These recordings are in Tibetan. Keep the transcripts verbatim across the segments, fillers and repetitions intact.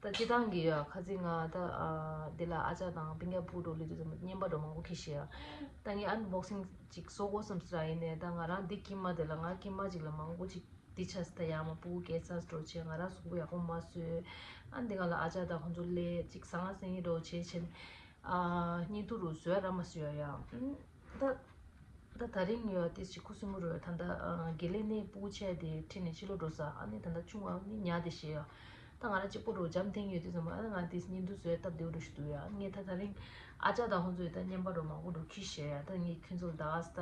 ད་སྤྱི་བཏང་གི་ཡོད། ཁ་ཚིག་ང་ད་ཨ་འདི་ལ་ཨ་ཅག་དང་སྤུན་ཀྱག་ཕྲུ་གུ་འགྲོ་ལི་དུས་ཙམ་པ་རྔན་པ་འགྲོ་མང་པོ་ཁྱེར་ཤེས་ཡ། ད་ངས་ཨན་བོག་སིང་ཅིག་བཟོ་དགོས་བསམ་སྲིད་ཡིན་ནས། ད་ང་རང་འདི་ཁྱིམ་མ་དེ་ལ་ང་ཁྱིམ་མ་ཅིག་ལ་མང་པོ་ཅིག་འདི་ཆ་སི་ད་ཡ་མ་ཕྲུ་གུ་སྐྱེས་ཚར་འགྲོ་བྱས། ང་རང་གཟུགས་པོ་ཡག་པོ་མ་བཟོས། ཨན་འདི་ང་ལ་ཨ་ཅག་དང་ཁོང་ཚོ་ལས་ཅིག་ཟང་ངེ་ཟིང་ངེ་འགྲོ་བྱས་བྱས་ནས་ཨ་བརྙན་ཐུང་རུ་བཟོས་ར་མ་བཟོས་ཡ། ཨན་ད། ད་ད་རིང་ཡོད་དེ་ཞིག་ཁུ་སིམ་པོ་རུ་ད་ལྟ་དགེ་ལེགས་ནས་སྤུ་གུ་ཆེ་དེ་ཁྲིད་ནས་ཕྱི་ལོགས་འགྲོ་ས། ཨ་ནི་ད་ལྟ་ཆུང་བ་ནི་ཉལ་དེ་ཤེས་ཡོད། ད་ང་རང་གཅིག་པོ་རུ་འཇམ་ཐིང་ཡོད་དུས་ཙམ་པ། ཨ་ནི་ང་དེ་བརྙན་ཐུང་བཟོས་སྟབས་བདེ་པོ་འགྲོ་ཞིག་འདུག་ཡ། ངས་ད་ད་རིང་ཨ་ཅག་དང་ཁོང་ཚོས་ད་རྔན་པ་རུ་མང་པོ་འགྲོ་ཁྱི་ཤེས་ཡ། ད་ངས་ཁྱོད་ཚོ་ལ་ད་ཨ་སི་ད་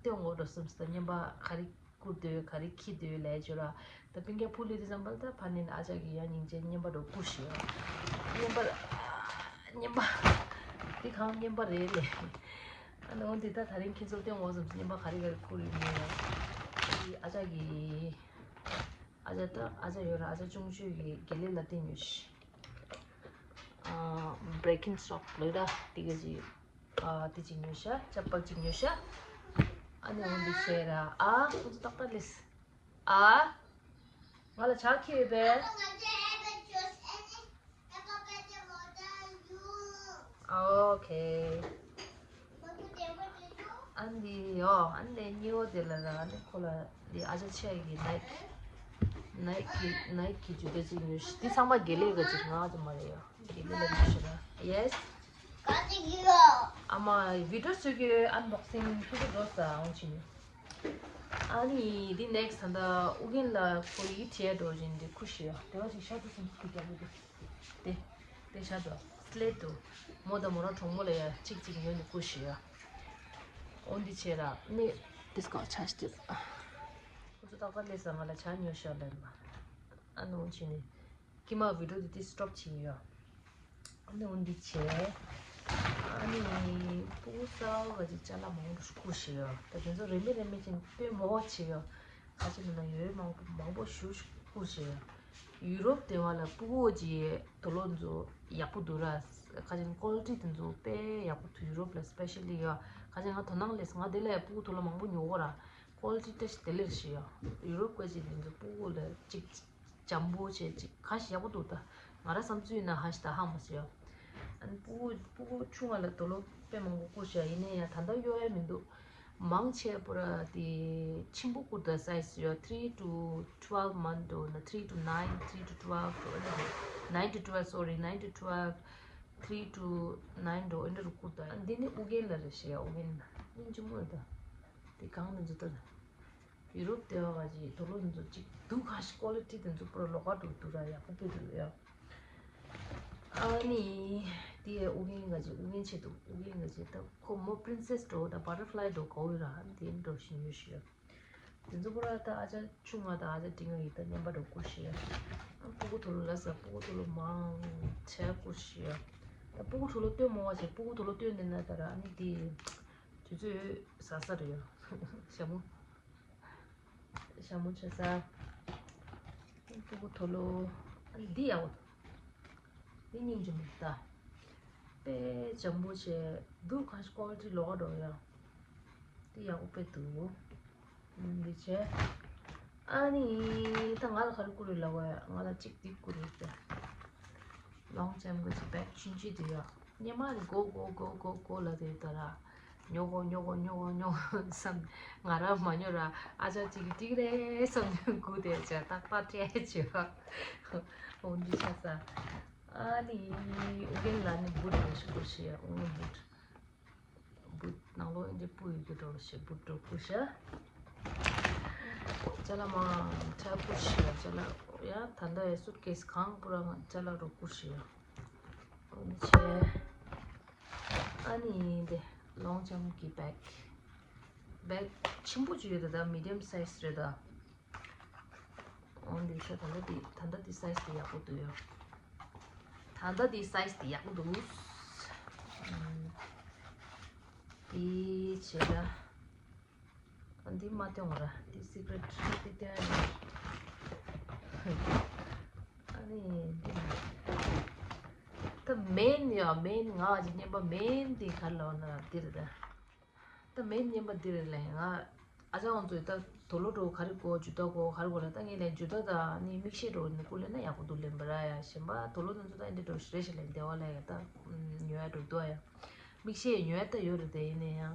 སྟོན་དགོས་འགྲོ་བསམ་སི། ད་རྔན་པ་ག་རེ་བསྐུར་འདོད་ག་རེ་ཁྱི་འདོད་ལས་བྱོས་ར། ད་སྤུན་ཀྱག་ཕྲུ་གུ་ལི་དུས་ཙམ་པ་ད་ཕ་ནས་ཨ་ཅག་གིས་ཡང་སྙིང་རྗེ་རྔན་པ་འགྲོ་བསྐུར་ཤེས་ཡ། རྔན་པ་རྔན་པ་འདི་གང་རྔན་པ་རེད་ལས། ཨ་ནི་འོན་ཏེ་ད་ད་རིང་ཁྱེད་ཚོར་སྟོན་འོང་བསམ་སྙན་པ་ག་རེ་ག་རེ་ཁུར་ཡོད་མེད་ཡ། ཨ་ཅག་གི་ཨ་ཅག་ད་ཨ་ཅག་ཡོད་ར། ཨ་ཅག་ཆུང་ཆུང་གི་དགེ་ལེགས་ལ་བསྟན་ཡོད་ཤི། ཨ་བྷི་རེག་ཀིན་སོག་ལོས་ར་དེ་ག་ཅི་ཨ་དེ་ཅིག་ཉོས་ཤ། ཅ་པག་ཅིག་ཉོས་ཤ། ཨ་ནི་འོན་ཏེ་བྱས་ར། ཨ་ཁོང་ཚོ་ཏག་ཏག་ལས། ཨ། ང་ལ་ཇ་ཁྱེར་ཡོད་པས། ཨོ་ཁེ། ཨ་འདི་ཡོ། ཨ་ནི་གཉིས་པོ་དེ་ལ་ར། ཨ་ནི་ཁོ་ལ་འདི་ཨ་ཅག་ཆེ་གི་ནའིཀ་ནའིཀ་གི་ནའིཀ་གི་ཇུ་ཏ་ཅིག་ཉོས་ཤི། འདི་ཚང་མ་དགེ་ལེགས་ག་ཅིག་ང་ཅིག་མ་རེད་ཡོ། དགེ་ལེགས་ལ་ཉོས་ཤི་ར། ཡེ་སི། ཨ་མ་བི་ཌི་ཡོ་བཟོ་གི་ཨན་བོག་སིང་ཁྱོད་ཚོ་འགྲོ་ས་འོང་ཕྱིན། ཨ་ནི་འདི་ནེག་སི་ཊི་ད་ལྟ་ཨུ་རྒྱན་ལ་ཁོ་ཡིད་ཆེས་འགྲོ་བཞིན་འདི་ཁུ་ཤི་ཡ། དེ་བ་ཞིག་ཤ་དུ་སུམ་ཅུ་རྒྱབ་འདུག་དེ་དེ་ཤ་དུ་སི་ལེ་དུ་མོ་དང་མོ་རང་གྲོགས་མོ་ལ་ཡ་གཅིག་གཅིག་ཉོས་ནས་ཁུ་ཤི་ཡ། འོ་འདི་བྱས་ར་ནི་དིས་ཀོ་ཆ་ཤི་དུ། ཁོ་ཚོ་ཏག་ཏག་སླེབས་ས། ང་ལ་ཇ་ཉོ་ཤ་ལབ་མ། ཨ་ནི་འོ་ཕྱིན་ནི། ཀྱི་མ་བི་ཌི་ཡོ་འདི་ཏི་སི་ཊོབ་བྱེད་ཡོད། ཨ་ནི་འོ་འདི་བྱས། ཨ་ནི་སྤུ་གུ་གསར་པ་གི་ཅ་ལག་མང་པོ་ཞིག་ཁུར་ཤི་ཡོད། ད་དེ་ཚོ་རེ་མི་རེ་མི་ཅིག་སྟོན་མོ་བ་བྱེད་ཡོད། ཁ་ཆེ་ནང་ན་ཡོད་མང་པོ་མང་པོ་ཞིག་ཁུར་ཤི་ཡོད། ཡུ་རོབ་དེ་བ་ལ་སྤུ་གུ་གི་དུག་ལོག་ཚོ་ཡག་པོ་འདུག་ར། ཁ་ཆེ་ཀོ་ལི་ཊི་དེ་ཚོ་དཔེ་ཡག་པོ་འདུག་ཡུ་རོབ་ལ་སི་པེ་ཤལ་ལི་ཡོད། ཁ་ཆེ་ང་དོ་སྣང་ལས་ང་དེ་ལ་སྤུ་གུ་དུག་ལོག་མང་པོ་ཉོ་གོ་ར། ཀོ་ལི་ཊི་ཏེ་ཤི་དེ་ལེར་ཤི་ཡོད། ཡུ་རོབ་ཁ་ཆེ་དེ་ཚོ་སྤུ་གུ་ལ་ཅིག་འཇམ་པོ་བྱས་ཅིག་ཁ་ཤས་ཡག་པོ་འདུག་ད་ང་རང་བསམ་ཚུལ་ཡིན་ན་ཧ་ཤི་ད་ཧ་མ་སོ་ཡ། ཨ་ནི་སྤུ་གུ་སྤུ་གུ་ཆུང་བ་ལ་དུག་ལོག་དཔེ་མང་པོ་བསྐུར་ཤག་ཡིན་ནའི་ཡང་ད་ལྟ་གཡོ་ཡ་མི་འདུག་མང་ཆེ་པོ་ར་དེ་ཆེན་པོ་བསྐུར་ད་སའི་ཛི་ཡོད། three to twelve month འགྲོ་ན། three to nine, three to twelve འགྲོ་ཨེ་འདྲ་རེད། nine to twelve, sorry, nine to twelve, three to nine འགྲོ་ཨེ་འདྲ་རུ་བསྐུར་ད། ཨ་འདི་ནི་ཨུ་རྒྱན་ལ་རེད་ཤག་ཡ། ཨུ་རྒྱན་ལ་སྙིང་རྗེ་མོ་རེད་ད། དེ་གང་ནས་འཛུལ་ད། ཡུ་རོབ་དེ་བ་ག་ཅིག་དུག་ལོག་འདི་ཚོ་ཅིག་འདུག་ག་ཤི་ཀོ་ལི་ཊི་དེ་ཚོ་པུ་ར་ལོགས་ཀ་འགྲོ་འདུག་ར། ཡག་པོ་དཔེ་འདུག་ཡ། ཨ་ནི་དེ་ཨུ་རྒྱན་ག་ཅིག་ཨུ་རྒྱན་ཆེད་དུ་ཨུ་རྒྱན་ག་ཅིག་ད་ཁོ་མོ་པི་རིན་སེ་སི་འགྲོ་ད་བ་ཊར་ཕ་ལའི་འགྲོ་ག་འོ་ར། ཨ་ནི་དེ་འགྲོ་བཞིན་ཡོད་ཤི་ཡ། དེ་ཚོ་པུ་ར་ད་ཨ་ཅག་ཆུང་ང་དང་ཨ་ཅག་འབྲིང་ང་ཡིན་ད་རྔན་པ་འགྲོ་བསྐུར་ཤི་ཡ། ཨ་སྤུ་གུ་དུག་ལོག་ལ་ས་སྤུ་གུ་དུག་ལོག་མང་ཆེ་བསྐུར་ཤི་ཡ། ད་སྤུ་གུ་དུག་ལོག་སྟོན་མོ་བ་ཆེ་སྤུ་གུ་དུག་ལོག་སྟོན་དེ་ན་ད་ར། ཨ་ནི་དེ་དུས་ཚོད་ཟ་ས་རེད་ཡ། ཞྭ་མོ། ཞྭ་མོ་ཆེ་ས། སྤུ་གུ་དུག་ལོག་འདི་ཡག་པོ་འདུག་འདི་སྙིང་རྗེ་མོ་ད། དཔེ་འཇམ་པོ་བྱས་འདུག་ག་ཤི་ཀོ་ལི་ཊི་ལོགས་ཀ་འགྲོ་ཡ། འདི་ཡག་པོ་དཔེ་འདུག་འདི་བྱས། ཨ་ནི་ད་ང་ལ་ག་རེ་བསྐུར་རེད་ལབ་པ། ང་ལ་གཅིག་འདི་བསྐུར་རེད་ད། ལོང་ཇམ་གི་ཅིག་བེག་ཆུང་ཆུང་འདུག་ཡ། སྔོན་མ་རེ་གོ་གོ་གོ་གོ་གོ་ལ་དེ་ད་ར། ཉོ་གོ་ཉོ་གོ་ཉོ་གོ་ཉོ་གོ་བསམ། ང་རང་མ་ཉོ་ར། ཨ་ཅག་གཅིག་གིས་འགྲིག་རེད་བསམ་ནས་སྒུག་བསྡད་བྱས་ཏག་ཏག་སྤྲད་བྱས་པ། འོ་འདི་ཆགས་ས། ཨ་ནི་ཨུ་རྒྱན་ལ་ནི་བུ་རེ་ཞིག་བསྐུར་ཤི་ཡ། ཨུ་རྒྱན་བུ། བུ་ནང་ལོགས་འདི་སྤུ་ཡི་གི་འགྲོ་ཞེ་བུ་འགྲོ་བསྐུར་ཤ། ཅ་ལག་མང་ཆེ་བསྐུར་ཤི་ཡ། ཅ་ལག་ཡ་ད་ལྟ་ཡ་སུཊ་ཀེ་སི་གང་པུ་ར་ང་ཅ་ལག་རུ་བསྐུར་ཤི་ཡ། འོ་ནི་ཆེ། ཨ་ནི་འདི་ལོང་ཇམ་གི་བེག། བེག་ཆེན་པོ་ཅིག་ཡོད་ད། ད་མི་ཌི་ཡམ་སའི་ཛི་རེད་ད། འོ་འདི་ཤ་ད་ལྟ་འདི་ད་ལྟ་འདི་སའི་ཛི་འདི་ཡག་པོ་འདུག་ཡ། ད་ལྟ་འདི་སའི་ཛི་འདི་ཡག་པོ་འདུག་ཨམ། འདི་བྱས་ད། ཨ་འདི་མ་སྟོན་ར། འདི་སི་ཀི་རེཊ་འདི་སྟོན་ཡ་ནི། ཨ་ནི་འདི་ད་མེན་ཡ། མེན་ང་ཅིག་རྔན་པ་མེན་འདི་ག་ལ་བ་ན་འདི་རེད་ད། ད་མེན་རྔན་པ་འདི་རེད་ལས་ང་ ཨ་ཅག་ཁོང་ཚོས་ད་དུག་ལོག་འགྲོ་ག་རེ་དགོས་ཇུ་ཏ་དགོས་ག་རེ་དགོས་ལ་ད་ངས་ལན་ཇུ་ཏ་དང་ནི་མིག་ཤེལ་འགྲོ་ནི་སྐུ་ལེན་ན་ཡག་པོ་འདུག་ལེན་པ་ར་ཡ་གཞན་པ་དུག་ལོག་དེ་ཚོ་ད་ཨེ་འདྲ་འགྲོ་རེ་ཞིག་ལེན་བདེ་བ་ལ་ཡ་ད་ཉོ་ཡ་འགྲོ་འདུག་ཡ། མིག་ཤེལ་ཉོ་ཡ་ད་ཡོད་རེད་དེ་ཡིན་ན་ཡང་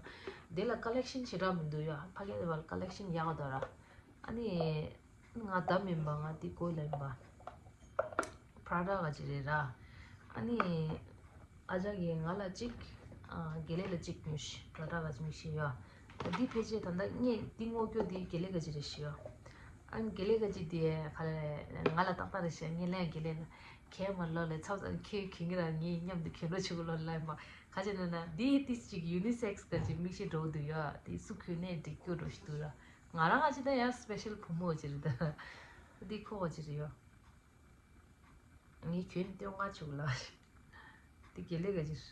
དེ་ལ་ཀ་ལེག་ཤན་ཞེ་དྲག་མི་འདུག་ཡ། ཕ་གི་དེ་བ་ལ་ཀ་ལེག་ཤན་ཡག་ག་འདུག་ར། ཨ་ནི་ང་ད་མིན་པ་ང་དེ་དགོས་ལེན་པ། Prada ག་ཅི་རེད་ར། ཨ་ནི་ཨ་ཅག་གིས་ང་ལ་གཅིག་ཨ་དགེ་ལེགས་ལ་གཅིག་ཉོས་ཤིག Prada ག་ཅི་མིག་ཤེལ་ཡོད། འདི་ཕལ་ཆེར་ད་ལྟ་ངས་འདི་སྔོག་རྒྱུ་འདི་དགེ་ལེགས་ག་ཅི་རེད་ཤི་ཡོད། ཨ་ནི་དགེ་ལེགས་ག་ཅི་དེ་ག་ལ་ང་ལ་ཏག་ཏག་རེད་ཤི་ངས་ལན་དགེ་ལེགས་ལ་ཁྱེད་མ་ལོ་ལས་ཚབ་ཚབ་ཁྱེད་གྱོན་གྱི་ར་ངས་མཉམ་དུ་གྱོན་རོགས་བྱེད་དགོས་ལོ་ལ་ཡིན་པ། ག་ཅི་ན་ན་འདི་ཏིས་ཅིག་ཡུ་ནི་སེག་སི་ག་ཅི་མིག་ཤེལ་འགྲོ་འདུག་ཡོད། དེ་སུ་གྱོན་ནས་འགྲིག་རྒྱུ་འགྲོ་ཤི་འདུག་ར། ང་རང་ཨ་ཅི་ད་ཡང་སི་པེ་ཤལ་བུ་མོ་ཅི་རེད་ད། འདི་ཁོ་བ་ཅི་རེད་ཡོད། ངས་གྱོན་སྟོན་ག་བྱུག་ལ། འདི་དགེ་ལེགས་ག་ཅིར།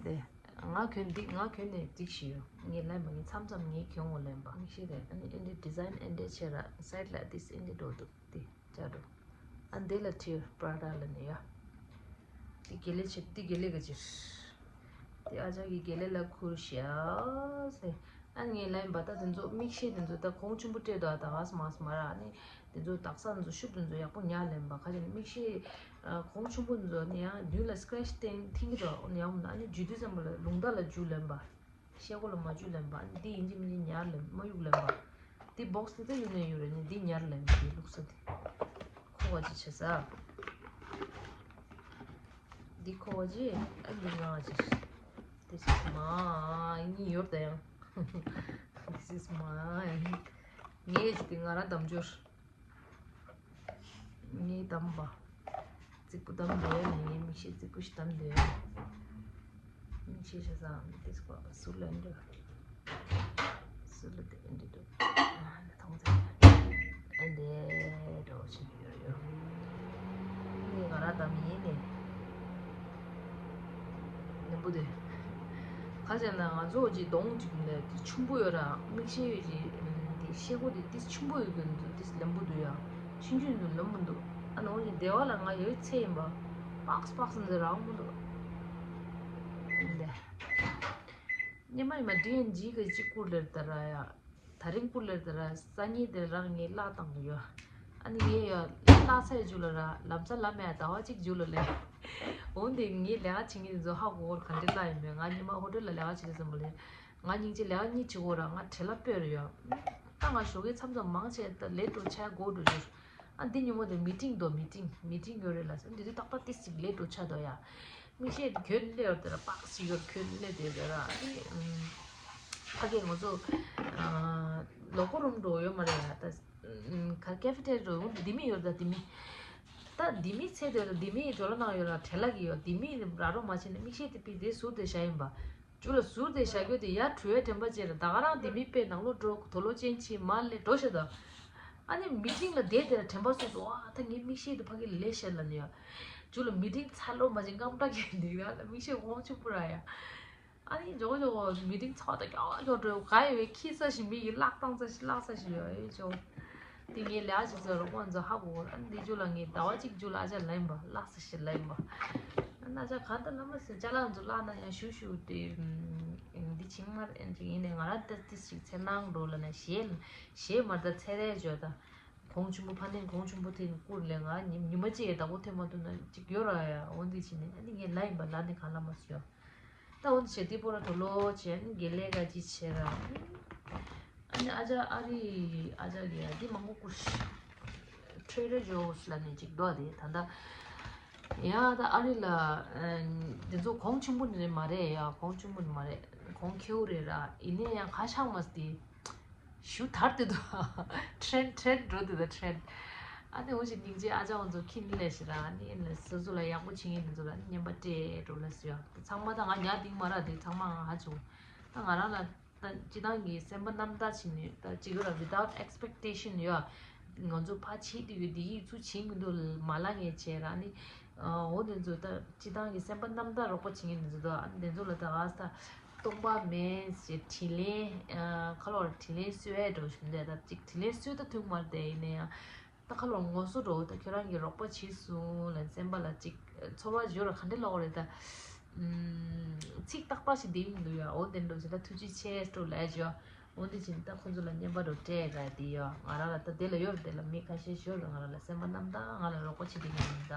དེ། ང་གྱོན་འདི་ང་གྱོན་ནས་འགྲིག་ཤི་ཡོད། ངས་ལན་པ་ངས་མཚམས་མཚམས་ངས་གྱོན་འོ་ལན་པ་མིག་ཤེལ་རེད། ཨ་ནི་ཨེ་འདྲའི་ཌི་ཛའིན་ཨེ་འདྲའི་ཆེ་ར་སའིད་ལ་ཏིས་ཨེ་འདྲའི་འགྲོ་འདུག་དེ་བྱ་འགྲོ། ཨ་འདི་ལ་ཁྲིར་པྲ་ཌ་ལ་ནི་ཡ། འདི་དགེ་ལེགས་ཆེ་འདི་དགེ་ལེགས་ག་ཅིར། དེ་ཨ་ཅག་གི་དགེ་ལེགས་ལ་ཁུར་ཤག་ཟེར། ཨ་ངས་ལན་པ་ད་དེ་ཚོ་མིག་ཤེལ་དེ་ཚོ་ད་གོང་ཆེན་པོ་སྤྲད་དོ་ཨ་ད་ཨ་སི་མ་སི་མ་ར་ཨ་ནི་དེ་ཚོ་དག་ས་དེ་ཚོ་ཤུབ་དེ་ཚོ་ཡག་པོ་ཉར་ལེན་པ་ཁ་ཅིག་མིག་ཤེལ་གོང་ཆེན་པོ་དེ་ཚོ་ནི་ཡང་མདུན་ལ་སི་ཀྲེ་ཆི་བཏིང་བཏིང་གི་འདུག་ཨ་ནི་ཡང་མིན་ན་ཨ་ནི་འཇུ་དུས་ཙམ་པ་ལ་ལུང་བརྡ་ལ་འཇུ་ལེན་པ། ཤེལ་སྒོ་ལ་མ་འཇུ་ལེན་པ་ཨ་ནི་འདི་ཡིན་གཅིག་མིན་གཅིག་ཉར་ལེན་མ་གཡུག་ལེན་པ། འདི་བོག་སི་དེ་ད་གཡུག་ནས་ཡོད་རེད་ནི་འདི་ཉར་ལེན་པ་འདི་བླུགས་ས་དེ། ཁོ་བ་ཅི་བྱེད་ས། འདི་ཁོ་བ་ཅི་ཨ་འདི་ང་ཅི། This is mine ཡོད་ད་ཡང་། This is mine ངས་ཅི་དེ་ང་རང་འདམ་འབྱོར། ངའི་གཏམ་པ། རྫིག་པོ་གཏམ་འདོད་ཡ་ནི་ངའི་མིག་ཤེལ་རྫིག་པོ་ཞིག་གཏམ་འདོད་ཡ། མིག་ཤེལ་ཤ་ཚ་འདི་སྐོར་ཟུར་ལ་འདྲ། ཟུར་ལ་དེ་འདྲ་འདུག་ཨ་ནི་མཐོང་ཚེ། ཨ་འདྲ་འགྲོ་བཞིན་ཡོད་ཡོད། ངས་ང་རང་གཏམ་ཡིན་ནི། ལེན་པོ་དེ། ཁ་ཅིག་ན་ང་ཚོ་ཅིག་གདོང་ཅིག་ནས་དེ་ཆུང་པོ་ཡོད་ར་མིག་ཤེལ་ཡོད་ཅིག་དེ་ཤེལ་སྒོ་དེ་ཏིས་ཆུང་པོ་ཡོད་གི་འདུག་ཏིས་ལེན་པོ་འདུག་ཡ། ཆུང་ཆུང་འདུག་ལེན་པོ་འདུག་ཨ་ནི་འོ་ཅིག་སྡེ་བ་ལ་ང་ཡོད་ཚེ་ཡིན་པ། པགས་པགས་འདི་རང་མོ་འདུག་འདི། སྙེ་མ་ཡིན་པ་ཌི་ཨེན་ཇི་གི་ཅིག་བསྐུར་ལེར་ད་ར་ཡ། ད་རིང་ཀུ་ལེར་དེ་ར་སང་ཉིན་དེ་རང་ངས་བརླག་བཏང་གི་ཡོད། ཨ་ནི་ངས་ཡ་བརླག་ཚར་རྒྱུ་ལ་ར་ལམ་སང་ལམ་ཡ་ཟླ་བ་གཅིག་རྒྱུ་ལ་ལས། འོན་ཏེ་ངས་ལས་ཀ་བྱེད་མཁན་དེ་ཚོ་ཧ་གོ་གོ་ག་འདྲ་བརླག་ཡིན་མེད། ང་ཉི་མ་ཧོ་ཊེལ་ལ་ལས་ཀ་བྱེད་ཀྱི་ཙམ་པ་ལས། ང་སྙིང་རྗེ་ལས་ཀ་གཉིས་བྱེད་གོ་ར་ང་བྲེལ་བ་སྤོས་རེ་ཡོད། ད་ང་ཞོགས་ཀས་མཚམས་མཚམས་མང་ཆེ་ད་ལེ་ཊི་འགྲོ་ཆ་དགོས་འགྲོ་རྒྱུ། ཨ་འདི་ཉིན་མོ་དེ་མི་ཊིང་འདུག་མི་ཊིང་མི་ཊིང་ཡོད་རེད་ལ་ཟེར་འདི་དུས་ཏག་ཏག་ཏིས་ཅིག་ལེ་ཊི་འགྲོ་ཆ་འདུག་ཡ། མིག་ཤེལ་གྱོན་སླེབས་ཡོད་དེ་ར་པགས་ཤིག་ཡོད་གྱོན་སླེབས་དེ་ར་ཨ་ནི། ཕ་གིར་ང་ཚོ་ལོ་ཀོ་རུམ་འགྲོ་ཡོད་མ་རེད་ཡ་ད། ཁ་ཀེ་ཧྥེ་ཊེ་རི་ཡ་འོ་འདི་མི་ཡོད་ད་འདི་མི། ད་འདི་མི་ཚེ་དེ་ར་འདི་མི་ཇོ་ལ་ནང་ཡོད་ར་བྲེལ་ལ་གི་ཡོད་འདི་མི་ར་རོ་མ་བྱས་ནས་མིག་ཤེལ་དེ་པི་དེ་ཟུར་དེ་བཞག་ཡིན་པ། ཇུ་ལ་ཟུར་དེ་བཞག་རྒྱུ་དེ་ཡར་བྲོས་དྲན་པ་བྱས་ར་ད་ག་རང་དེ་མི་དཔེ་ནང་ལོགས་འགྲོ་དོ་ལོ་ཅན་ཆི་མ་ལས་འགྲོ་ཤ་ད། ཨ་ནི་མི་ཊིང་ལ་བསྡད་དེ་ར་དྲན་པ་སོང་སོང་ཨ་ད་ངའི་མིག་ཤེལ་དེ་ཕ་གི་ལས་ཤ་ལ་ནི་ཡ། ཇུ་ལ་མི་ཊིང་ཚར་ལོ་མ་བྱས་རྔམ་སྐྲག་གི་འདུག་ཡ་ལ་མིག་ཤེལ་དབང་ཆུང་པོ་ར་ཡ། ཨ་ནི་ཇོ་ཇོ་མི་ཊིང་ཚར་ད་ཀྱོག་ཀྱོག་འགྲོ་ག་ཡི་བའི་ཁྱི་ས་ཞིག་མི་ཡི་བརླག་བཏང་ས་ཞིག་བརླག་ས་ཞིག་ཡོད་ཨེ་ཇོ། དེ་ངའི་ལས་ཅིག་ཟེར་རོགས་པ་ཚོ་ཧ་གོ་ཨ་ནི་འདི་ཇུ་ལ་ངའི་ཟླ་བ་གཅིག་ཇུ་ལ་ཨ་ཅག་ལེན་པ་བརླག་ས་ཞིག་ལེན་པ། ཨ་ན་ཅག་ག་ད་ལ་མ་ཟེར་ཅ་ལག་ཚོ་བརླག་ན་ཡང་ཞུ་ཞུ་དེ་འདི་ཆིང་མར་ཨེ་ཅིག་ཡིན་ནས་ང་རང་ད་ཏི་ཞིག་ཚེ་ནང་འགྲོ་ལ་ན་ཞེས་ཞེས་མར་ད་ཚེ་རེ་ཇོ་ད། གོང་ཆེན་པོ་ཕ་ནས་གོང་ཆེན་པོ་དེ་བསྐུར་ལས་ང་ཉི་ཉི་མ་གཅིག་ཡས་བདག་པོ་ཐེབས་མ་ཐུབ་ན་གཅིག་ཡོད་ར་ཡ་འོ་འདི་བྱས་ནས་ཨ་ནི་ངས་ལ་ཡིན་པ་ལ་ནི་གང་ལ་མ་སུ་ཡོད། ད་འོ་འདི་བྱས་དེ་པོ་ར་དོ་ལོ་བྱས་ཨ་ནི་དགེ་ལས་ཀ་ཅི་བྱས་ར། ཨ་ནི་ཨ་ཅག་ཨ་རི་ཨ་ཅག་གི་ཡ་འདི་མང་པོ་བསྐུར་ཤི། ཊེ་རེ་ཇོ་སི་ལ་ནི་གཅིག་འདུག་དེ་ད་ལྟ་ཡ་ད་ཨ་རི་ལ་འདི་ཚོ་གོང་ཆེན་པོ་ནི་མ་རེད་ཡ་གོང་ཆེན་པོ་ནི་མ་རེད་གོང་ཁེའུ་རེད་ར་ཡིན་ནའི་ཡང་ཁ་ཤག་མ་སྟེ། ཞུ་དར་དེ་དུ་ཊེན་ཊེན་འགྲོ་དེ་དུ་ཊེན། ཨ་ནི་འོ་ཞིག་སྙིང་རྗེ་ཨ་ཅག་འོ་ཚོ་ཁྱི་ནི་ལས་ཞེ་ར་ཨ་ནི་ཨེ་ལ་སོ་སོ་ལ་ཡག་པོ་བྱེད་མཁན་དེ་ཚོ་ལ་ཨ་ནི་ཉན་པ་སྤྲད་འགྲོ་ལ་ཟེར་ཡ། ཚང་མ་ད་ང་ཉག་དིང་མ་ར་དེ་ཚང་མ་ང་ཧ་བྱུང་། ད་ང་རང་ལ་ད་སྤྱི་བཏང་གི་སེམས་པ་རྣམ་དག་བྱེད་ནི་ད་ཅིག་ར་without expectation ཡ། ང་ཚོ་ཕ་ཆེ་དུས་ཀྱི་དེ་ཡིག་ཚུ་བྱེད་མི་འདུག་མ་ལ་ངས་བྱས་ར་ཨ་ནི། འོ་དེ་ཚོ་ད་སྤྱི་བཏང་གི་སེམས་པ་རྣམ་དག་རོགས་པ་བྱེད་མཁན་དེ་ཚོ་ད་ཨ་ནི་དེ་ཚོ་ལ་ད་ཨ་ས། སྟོང་པ་མེད་ཞེས་དྲིན་ལན། ཁ་ལོར་དྲིན་ལན་གསོལ་བའི་འགྲོ་བཞིན་དེ་ད་ཅིག་དྲིན་ལན་གསོལ་ད་ཐུག་མར་དེ་ཡིན་ན་ཡང་། ད་ཁ་ལོར་ངོ་སོ་འགྲོ་ད་ཁྱོད་རང་གི་རོགས་པ་བྱས་སོང་ལ་སེམས་པ་ལ་ཅིག་ཚོར་བ་བརྗོད་ར་ག་འདྲ་ལོག་རེད་ད། ཚིག་ཏག་ཏག་ཞིག་འདེབས་ཀྱི་མི་འདུག་ཡ། འོ་དེ་འདྲ་བྱས་ད་ཐུགས་རྗེ་ཆེ་སྤྲོ་ལབ་ཡ་ཅིག་ཡོད། འོ་དེ་བྱས་ད་ཁོང་ཚོ་ལ་རྔན་པ་འདྲ་སྤྲད་ག་དེ་ཡོད། ང་རང་ལ་ད་དེ་ལ་ཡོད་རེད། དེ་ལ་མི་ཁ་ཤས་ཤིག་ཡོད་རེད། ང་རང་ལ་སེམས་པ་རྣམ་དག་ང་ལ་རོགས་པ་བྱེད་དེ་ཡིན་ད།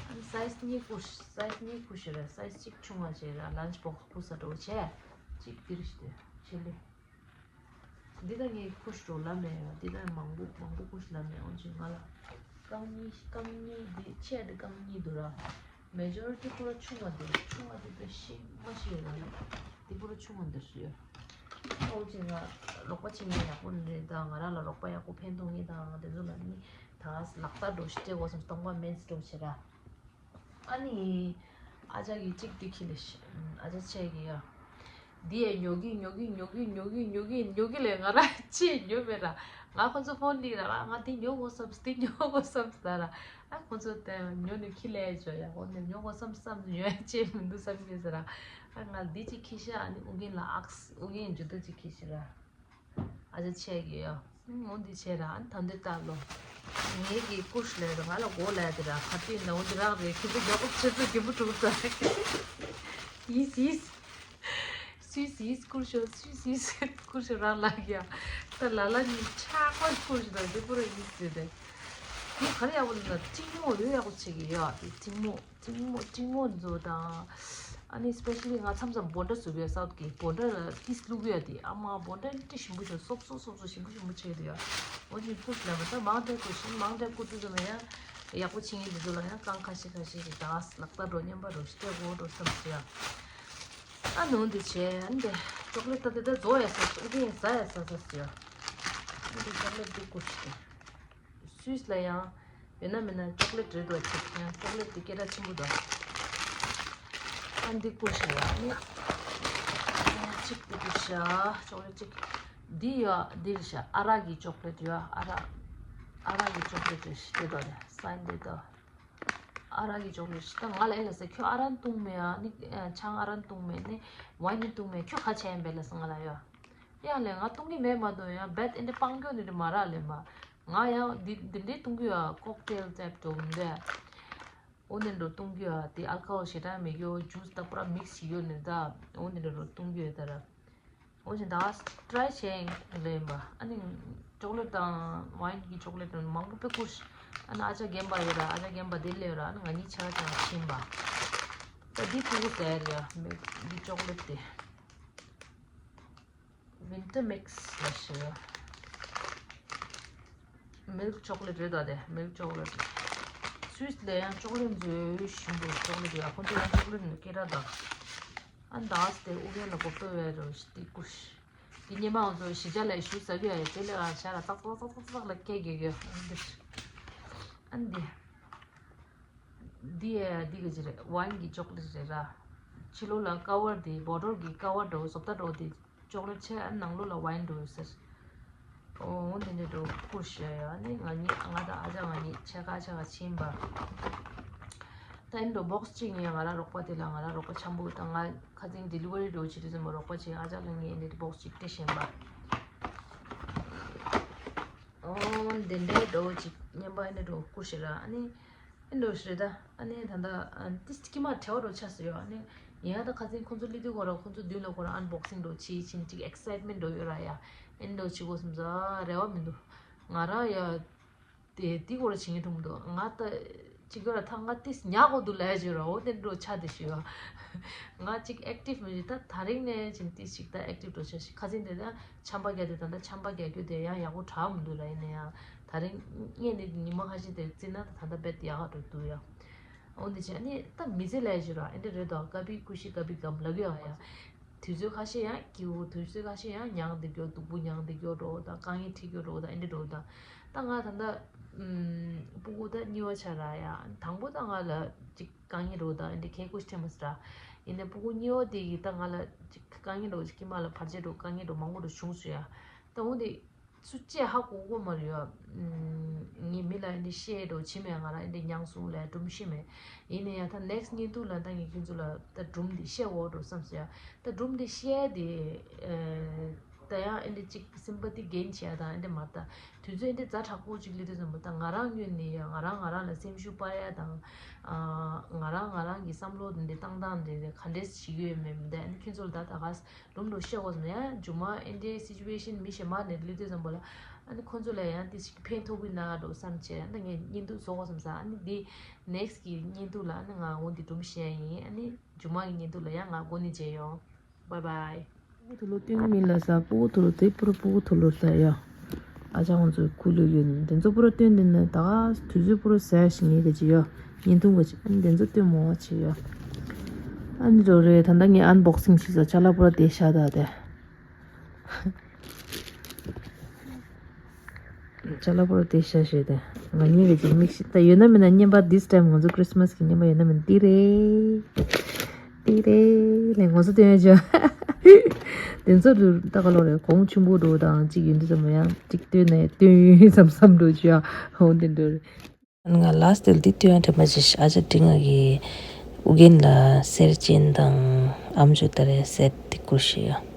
ཨ་ནི་སའི་ཛི་གཉིས་བསྐུར། སའི་ཛི་གཉིས་བསྐུར་ཞིག་རེད། སའི་ཛི་གཅིག་ཆུང་བ་ཞིག་རེད། ལན་ཆི་བོག་སི་བསྐུར་ས་འདྲ་བོ་བྱས། གཅིག་འདིར་ཞིག་དེ་ཆེ་ལེ། འདི་ད་ངས་བསྐུར་ཞིག་འགྲོ་ལབ་མེད་ཡ། འདི་ད་མང་པོ་མང་པོ་བསྐུར་ཞིག་ལབ་མེད། འོན་ཀྱང་ང་ལ་རྐང་གཉིས་རྐང་གཉིས་འདི་ཆེ་འདི་རྐང་གཉིས་འདུག་ར། མེ་ཇོ་རི་ཊི་པུ་ར་ཆུང་བ་འདི་ཆུང་བ་འདི་དཔེ་ཤི་མ་ཤི་ཡོད་ར། ཊི་པུ་ར་ཆུང་བ་འདི་སུ་ཡོད། ཨོ་ཅེ་ང་རོགས་པ་བྱེད་མཁན་ཡག་པོ་རེད་ད། ང་རང་ལ་རོགས་པ་ཡག་པོ་ཕན་ཐོགས་མཁན་དང་དེ་ཚོ་ལ་ནི་ད་ལག་བསྟར་འགྲོ་ཞིག་སྤྲད་དགོས་སམ་སྟོང་པ་མེད་འགྲོ་ཞེ་ར། ཨ་ནི་ཨ་ཅག་གིས་གཅིག་འདི་ཁྱི་ལས་ཤི། ཨ་ཅག་ཆེ་གི་ཡ། འདི་ཡས་ཉོ་གི་ཉོ་གི་ཉོ་གི་ཉོ་གི་ཉོ་གི་ཉོ་གི་ལས་ང་རང་ཅི་ཉོ་མེད་ར། ང་ཁོ་ཚོ་ཕོན་ལི་ར་ང་འདི་ཉོ་དགོས་བསམ་འདི་ཉོ་དགོས་བསམ་ཟ་ར། ཨ་ཁོ་ཚོ་དེ་ཉོ་ནི་ཁྱི་ལས་ཅོ་ཡ། ཁོ་ནི་ཉོ་དགོས་བསམ་བསམ་ཉོ་ཡ་ཅི་མི་འདུག་བསམ་གི་ཟ་ར། ཨ་ང་འདི་ཅི་ཁྱི་ཤ། ཨ་ནི་ཨུ་རྒྱན་ལ་ཨགས་ཨུ་རྒྱན་ཇུ་ཏུ་ཅི་ཁྱི་ཤི་ར། ཨ་ཅག་ཆེ་གི་ཡ། ཨུམ། འོ་འདི་བྱས་ར། ཨ་ནི་ད་འདི་ལྟ་ལོ། ངེད་ཀྱི་ཀུ་ཤུ་ལས་ར་ང་ལ་མགོ་ལས་དེ་ར་ཁ་ཏི་ན་འོ་འདི་རག་རེད། ཁྱེད་ཚོ་རྒྱབ་ཁུག་ཆེ་ཚོ་རྒྱབ་ཁུག་དྲུག་ཙམ། ཡིས་ཡིས། སུས་ཡིས་ཀུ་ཤུ་སུས་ཡིས་ཀུ་ཤུ་རག་ལ་ཡ། ད་ལ་ལ་ཉིན་ཆག་པ་ཀུ་ཤུ་དང་འདི་པུ་ར་ཡིས་ཟེར་ཏེ། འདི་ག་རེ་ཡག་པོ་འདུག་ན་ཏིང་མོ་ཡོད་ཡག་པོ་བྱེད་ཀྱི་ཡོད། དེ་ཏིང་མོ། ཏིང་མོ་ཏིང་མོ་མཛོ་དང་། ཨ་ནི་སི་པེ་ཤ་ལི་ང་མཚམས་མཚམས་བོ་ཌ་བཟོ་གི་ཡོད། སའུཐ་གི་བོ་ཌ་ལ་ཏིས་བླུག་གི་ཡོད་དེ། ཨ་མ་བོ་ཌ་ཏི་ཞིམ་པོ་ཞིག་སོབ་སོབ་སོབ་སོབ་ཞིམ་པོ་ཞིམ་པོ་བྱེད་ཀྱི་ཡོད། འོ་ཅིག་ཀུ་ཤུ་ལ་མ་ད་མང་དྲགས་ཀུ་ཤུ་མང་དྲགས་ཀུ་ཤུ་ཚོ་མེད་ཡ། ཡག་པོ་བྱེད་མཁན་དེ་ཚོ་ལ་ཡང་རྐང་ཁ་ཤས་ཁ་ཤས་ཤིག་ད་ལག་བསྟར་འགྲོ་རྔན་པ་འགྲོ་ཞིག་སྤྲད་དགོས་འགྲོ་བསམ་སོང་ཡ། ཨ་ནི་འོ་འདི་བྱས། ཨ་ནི་དེ་ཅོག་ལེ་ཊི་ད་དེ་ད་བཟོ་ཡ་ས་ཨུ་ཏི་ཡ་ཟ་ཡ་ས་ས་སོང་ཡ། ཨ་ནི་དེ་ཅོག་ལེ་ཊི་འདི་ཀུ་ཤུ་དེ། སུས་ལ་ཡང་ཡོད་ན་མེད་ན་ཅོག་ལེ་ཊི་རེད་འདུག་ཅིག་ཡང་ཅོག་ལེ་ཊི་དེ་སྐད་གྲགས་ཆེན་པོ་འདུག་ཨ་འདི་ཀུ་ཤུ་ཡ་ནི་གཅིག་འདི་ཀུ་ཤུ་ཅོག་ལེ་ཊི་གཅིག་འདི་ཡོད། འདི་རེད་ཤག་ཨ་རག་གི་ཅོག་ལེ་ཊི་ཡོད། ཨ་རག་ཨ་རག་གི་ཅོག་ལེ་ཊི་རེད་ཤག་དེ་འདུག་རེད། སའིན་དེ་འདུག་ཨ་རག་གི་ཅོག་ལེ་ཊི་ད་ང་ལ་ཨེ་ལ་ཟེར། ཁྱོད་ཨ་རག་བཏུང་མེད་ཨ་ནི་ཆང་ཨ་རག་བཏུང་མེད་ནི་ཝའིན་ནི་བཏུང་མེད། ཁྱོད་ག་བྱས་ཡིན་པས་ལ་ཟེར་ང་ལ་ཡོད། ཡང་ལས་ང་བཏུང་གི་མེད་མ་གཏོགས་ཡང་རྦད་ཨེ་འདྲ་སྤང་རྒྱུ་ནི་མ་རག་ལས་མ། ང་ཡང་འདི་འདི་འདྲའི་བཏུང་གི་ཡོད། ཀོག་ཊེལ་ཊའིབ་འགྲོ་གི་འདྲ། འོ་ནི་འགྲོ་བཏུང་གི་ཡོད། དེ་ཨལ་ཀོ་ཧོལ་ཞེ་དྲག་མེད་གི་ཡོད། ཇུས་དང་པུ་ར་མིག་སི་བྱས་ཡོད་ནི་ད། འོ་ནི་འགྲོ་བཏུང་གི་ཡོད་ད་ར། འོ་བཞིན་ད་ཊི་རའི་བྱས་ལས་ཡིན་པ། ཨ་ནི་ཅོག་ལེ་ཊི་དང་ཝའིན་གི་ཅོག་ལེ་ཊི་མང་པོ་དཔེ་བསྐུར། ཨ་ནི་ཨ་ཅག་རྒན་པ་ཡོད་ར། ཨ་ཅག་རྒན་པ་དེ་ལས་ཡོད་ར། ཨ་ནི་ང་གཉིས་ཆ་ཆ་ཕྱིན་པ། ད་འདི་ཕྲུ་གུ་ཟེར་ཡ་མེད་འདི་ཅོག་ལེ་ཊི་དེ། ཝིན་ཊར་མིག་སི་ལ་ཞེས། མིལཀ་ཅོག་ལེ་ཊི་རེད་ད་དེ། མིལཀ་ཅོག་ལེ་ཊི། སུས་ལ་ཡང་ཅོག་ལེ་ཊི་མཛོད་ཞིམ་པོ་ཅོག་ལེ་ཊི་ཡོད། ཁོང་ཚོ་ཡང་ཅོག་ལེ་ཊི་ནི་སྐད་གྲགས་དང་། ཨ་ནི་ད་སྟེ་ཨུ་རྒྱན་ལ་གོ་ཏོ་ཡོད་རོ་ཤི་ཏི་ཀུ་ཤི། དེ་སྙེ་མ་ང་ཚོ་ཞི་ཅ་ལ་ཞུ་ཟ་གི་ཡོད་ཡ། དེ་ལས་ཨ་ཤ་ལ་ཙག་ཙག་ཙག་ཙག་ལ་སྐད་རྒྱག་གི་ཡོད། ཨ་འདིར་ཨ་འདི། འདི་ཡ་འདི་ག་ཅི་རེད། ཝའིན་གི་ཅོག་ལེ་ཊི་རེད་ར། ཕྱི་ལོགས་ལ་ཀ་བར་དེ་བོ་ཊལ་གི་ཀ་བར་འདྲ་བོ་བཟོ་ལྟ་འདྲ་བོ་དེ་ཅོག་ལེ་ཊི་ཆེ། ཨ་ནང་ལོགས་ལ་ཝའིན་འདྲ་བོ་ཟེར། ཨོ་འདི་འདྲ་འདྲ་བོ་བསྐུར་ཤག་ཡ། ཨ་ནི་ང་གཉིས་ང་དང་ཨ་ཅག་ང་གཉིས་ཆ་ག་ཆ་ག་ཕྱིན་པ། ད་ཨེ་འདྲ་བོ་བོག་སི་གཅིག་ངས་ང་རང་རོགས་པ་དེ་ལ་ང་རང་རོགས་པ་འཆམ་པོ་དང་ང་ཁ་སང་ཌི་ལི་ཝ་རི་འདྲ་བོ་བྱེད་དུས་ཙམ་པ་རོགས་པ་བྱས། ཨ་ཅག་ལ་ངས་ཨེ་འདྲ་བོག་སི་གཅིག་སྤྲད་བཞིན་པ། ཨོ་འདི་འདྲའི་འདྲ་བོ་ཅིག་རྔན་པ་ཨེ་འདྲ་འདྲ་བོ་བསྐུར་ཤག་ར། ཨ་ནི་ཨེ་འདྲ་བོ་ཞིག་རེད་ད། ཨ་ནི་ད་ལྟ་ཨ་ཏིས་ཀྱི་མ་བྲེལ་བ་འདྲ་བོ་ཆགས་སོང་ཡ། ཨ་ནི་ཡིན་ཡང་ད་ཁ་སང་ཁོང་ཚོ་སླེབས་དུས་ཁོ་རང་ཁོང་ཚོ་མདུན་ལ་ཁོ་རང་ཨན་བོག་སིང་འདྲ་བོ་བྱེད་ཕྱིན་ཅིག་ཨེག་སའིཊ་མེན་འདྲ་བོ་ཡོད་ར་ཡ། ཨེ་འདྲ་བོ་བྱེད་དགོས་བསམ་ས་རེ་བ་མི་འདུག་ང་རང་ཡ། དེ་དེ་སྐོར་བྱེད་མཁན་འགྲོ་མི་འདུག་ང་ད་ཅིག་ཡོད་ར། ད་ང་ཏིས་ཉག་གོ་འདུག་ལབ་ཡ་ཅིག་ཡོད་ར། འོ་དེ་འདྲ་ཆགས་བསྡད་ཤག་ཡ། ང་ཅིག་ཨེག་ཊིབ་མི་རེད། ད་དེ་རིང་ནས་ཅིག་ཏིས་ཅིག་ད་ཨེག་ཊིབ་འགྲོ་ཆགས་ཤག་ཁ་སང་དེ་ད་ཆམ་པ་རྒྱག་དུས་ད་ད་ཆམ་པ་རྒྱག་རྒྱུ་དེ་ཡང་ཡག་པོ་དྲག་མི་འདུག་ར། ཡིན་ན་ཡང་དེ་རིང་ངས་ནི་ཉི་མ་ཁ་ཤས་དེ་བརྩིས་ན་ད་ད་ད་རྦད་ཡག་ག་འགྲོ་འདུག་ཡ། འོ་འདི་བྱས་ནི་ད་མི་ཚེ་ལབ་ཡ་ཅིག་ཡོད་ར། ཨེ་འདྲ་རེད་དོ། ཀ་བི་ཀུ་ཤི་ཀ་བི་གམ་ལབ་ཀྱི་ཡོད་ཡ། དུས་ཚོད་ཁ་ཤས་ཡང་སྐྱིད་པོ། དུས་ཚོད་ཁ་ཤས་ཡང་ཉག་འདི་སྐྱོ་སྡུག་པོ་ཉག་འདི་སྐྱོ་འགྲོ་དང་། དཀའ་ངལ་འཕྲད་སྐྱོ་འགྲོ་དང་། ཨེ་འདྲ་འགྲོ་དང་། ད་ང་ད་ལྟ་ཨམ། སྤུ་གུ་ད་གཉིས་པ་ཆགས་ར་ཡ། དང་པོ་ད་ང་ལ་ཅིག་དཀའ་ངལ་འགྲོ་དང་། ཨེ་འདྲ་ཁྱད་ཀུ་ཤི་ཐེབས་མ་སོང་ར། ཡིན་ནའི་སྤུ་གུ་གཉིས་པ་དེ་གི་ད་ང་ལ་ཅིག་དཀའ་ངལ་འགྲོ་ཅིག་སྐྱེས་མ་ལ་བར་ཆད་འགྲོ་དཀའ་ངལ་འགྲོ་མང་པོ་འགྲོ་བྱུང་སོང་ཡ། ད་འོ་དེ། སུ་གཅིག་ཧ་གོ་གོ་མ་རེད་ཡ། ངས་མི་ལ་འདི་བཤད་འགྲོ་བྱེད་མེད། ང་རང་འདི་མྱངས་སོང་ལ་སྒྲུང་བཤད་མེད། ཡིན་ན་ཡང་ད་ནེག་སི་ཊི་བརྙན་ཐུང་ལ་ད་ངས་ཁྱོད་ཚོ་ལ་ད་སྒྲུང་འདི་བཤད་འོ་འགྲོ་བསམ་སོང་ཡ། ད་སྒྲུང་འདི་བཤད་དེ་ཨེ་ ད་ཡང་ཨེ་འདྲ་ཅིག་སིམ་པ་ཏི་གེན་བྱེད་ཡ་དང་ཨེ་འདྲ་མ་རེད་ད། དུས་ཚོད་ཨེ་འདྲ་ཛ་དྲག་པོ་ཅིག་སླེབས་དུས་ཙམ་པ་ད་ང་རང་ངོས་ནས་ཡང་ང་རང་ང་རང་ལ་སེམས་ཤུགས་སྤར་ཡ་དང་། ཨ། ང་རང་ང་རང་གི་བསམ་བློ་འདི་འདྲ་བཏང་སྟངས་འདི་འདྲ་ག་འདྲས་བྱེད་ཀྱི་ཡོད་མེད་མི་འདྲ། ཨ་ནི་ཁྱོད་ཚོ་ལ་ད་ད་ག་ལུམ་ལུ་བཤད་དགོས་སམ་ཡ། མཇུག་མ་ཨེ་འདྲའི་སི་ཅུ་ཨེ་ཤན་མི་གཞན་མ་ནས་སླེབས་དུས་ཙམ་པ་ལ་ཨ་ནི་ཁོང་ཚོ་ལ་ཡང་དེ་ཞིག་ཕན་ཐོགས་ཀྱི་ན་འགྲོ་བསམ་བྱས། ཨ་ནི་ངས་བརྙན་ཐུང་བཟོ་དགོས་བསམ་ས། ཨ་ནི་འདི་ནེགསི་གི་བརྙན་ཐུང་ལ་ཨ་ནི་ང་འོ་འདི་སྒྲུང་བཤད་ཡིན། ཨ་ནི་མཇུག་མ་གི་བརྙན་ཐུང་ལ་ཡང་ང་འགོ་ནས་མཇལ་ཡོང་། Bye bye། སྤུ་གུ་དུ་ལོ་སྟོན་གྱི་མིན་ལ་ས། སྤུ་གུ་དུ་ལོ་དེ་པུ་ར་སྤུ་གུ་དུ་ལོ་ས་ཡ། ཨ་ཅག་ཁོང་ཚོའི་ཁུ་ལུ་ཡོད་ནི་དེ་ཚོ་པུ་ར་སྟོན་དེ་ནི་ད་ག་དུས་ཚོད་པུ་ར་ཟ་ཞིག་ངེས་ག་ཅི་ཡ། བརྙན་ཐུང་ག་ཅི་ཨ་ནི་དེ་ཚོ་སྟོན་མོ་བ་ཅི་ཡ། ཨ་ནི་འགྲོ་རེད། ད་ལྟ་ངས་ཨན་བོག་སིང་བྱེད་ས་ཅ་ལག་པུ་ར་དེ་ཤ་ད་དེ། ཅ་ལག་པོ་དེ་ཤ་ཤེ་དེ། ང་གཉིས་ཀྱི་ཅིག་མིག་ཤེས་ད་ཡོད་ན་མིན་ན་རྔན་པ་this time ང་ཚོ་Christmas་གི་རྔན་པ་ཡོད་ན་མིན་ན་འདི་རེད། འདི་རེད་ལས་ང་ཚོ་སྟོན་ཡ་ཅོ། དེ་ཚོ་རུ་ད་ག་ལོ་རེད། གོང་ཆུང་པོ་འགྲོ་དང་ཅིག་ཡོད་འདི་ཙམ་ཡང་ཅིག་སྟོན་ནས་སྟོན་ཡུན་བསམ་བསམ་འགྲོ་ཅོ་ཡ། ཧོ་འདི་འགྲོ་རེད། ང་ལ་སྟེལ་འདི་སྟོན་ཡ་དྲན་པ་ཅི་ཨ་ཅག་འབྲི་ང་གི་ཨུ་རྒྱན་ལ་གསེར་ཅན་དང་ཨམ་ཅོག་ད་རེད་སེ་ཊི་དེ་བསྐུར་ཤེ་ཡ།